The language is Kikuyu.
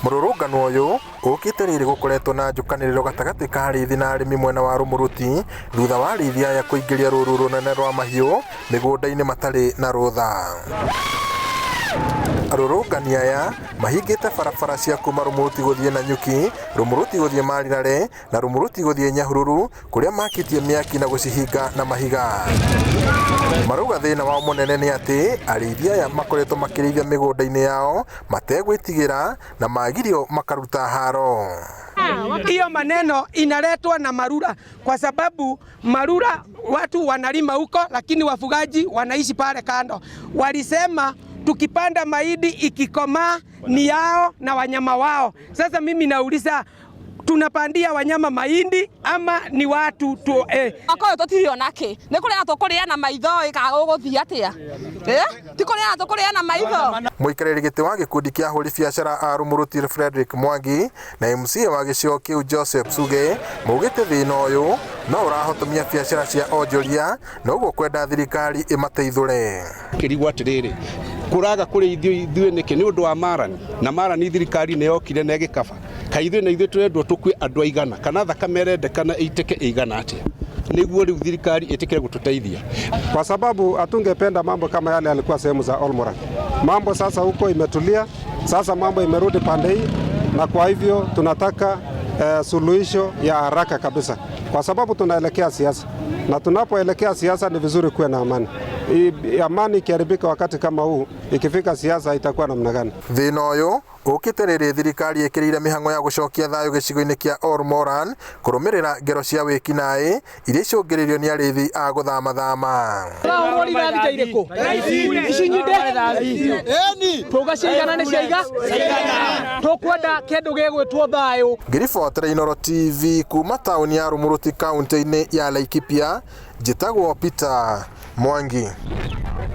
Mũrũrũngano ũyũ ũkĩte rĩrĩ gũkoretwo na njũkanĩrĩro gatagatĩ ka arĩithi na arĩmi mwena wa Rũmũrũti thutha wa arĩithi aya kũingĩria rũru rũnene rwa mahiũ mĩgũnda-inĩ matarĩ na rũtha. Arũrũngani aya mahingĩte barabara cia kuma Rũmũrũti gũthiĩ Nanyuki, Rũmũrũti gũthiĩ Marirare na Rũmũrũti gũthiĩ Nyahururu kũrĩa makĩtie mĩaki na gũcihinga na mahiga. Marauga thĩna wao mũnene nĩ atĩ arĩithi aya makoretwo makĩrĩithia mĩgũnda-inĩ yao mategwĩtigĩra na magirio makaruta haro. Hiyo maneno inaletwa na Marura kwa sababu Marura watu wanalima huko, lakini wafugaji wanaishi pale kando. Walisema tukipanda mahindi ikikomaa ni yao na wanyama wao. Sasa mimi nauliza tunapandia wanyama mahindi ama ni watu tu, eh? Mwaka ũyũ tũtirĩ ona kĩ nĩ kũrĩa tũkũrĩa na maitho ĩ kana gũgũthiĩ atĩa eh ti kũrĩa tũkũrĩa na maitho. Mũikarĩri gĩtĩ wa gĩkundi kĩa ahũri biacara a Rũmũrũti Frederick Mwangi na MCA wa gĩcigo kĩu Joseph Suge maugĩte thĩna ũyũ no ũrahotomia biacara cia onjoria na ũguo kwenda thirikari ĩmateithũre. Kĩrigwo atĩrĩrĩ, kũraga kũrĩithio ithuĩ nĩkĩ nĩ ũndũ wa marani na marani thirikari nĩ yokire na ĩgĩkaba kaĩ ithuĩ na ithuĩ tũrendwo tũkue andũ aigana kana thakame ĩrendekana ĩitĩke ĩigana atĩa nĩguo rĩu thirikari ĩtĩkĩre gũtũteithia. Kwa sababu hatungependa mambo kama yale yalikuwa sehemu za Olmoran. Mambo sasa huko imetulia, sasa mambo imerudi pande hii, na kwa hivyo tunataka suluhisho ya haraka kabisa, kwa sababu tunaelekea siasa, na tunapoelekea siasa ni vizuri kuwe na amani. Amani ikiharibika wakati kama huu, ikifika siasa itakuwa namna gani? Thĩna ũyũ ũkĩte rĩrĩ thirikari ĩkĩrĩire mĩhang'o ya gũcokia thayũ gĩcigo-inĩ kĩa Olmoran kũrũmĩrĩra ngero cia wĩkinaĩ iria icũngĩrĩirio nĩ arĩithi a gũthamathama. Ũrahũrwo rithathi ta irĩkũ? Ici nyinde tuga ciaigana nĩ ciaiga tũkwenda kĩndũ gĩgwĩtwo thayũ. Ngĩribotera Inooro TV kuma taũni ya Rũmũrũti kaunti-inĩ ya Laikipia, njĩtagwo Peter Mwangi.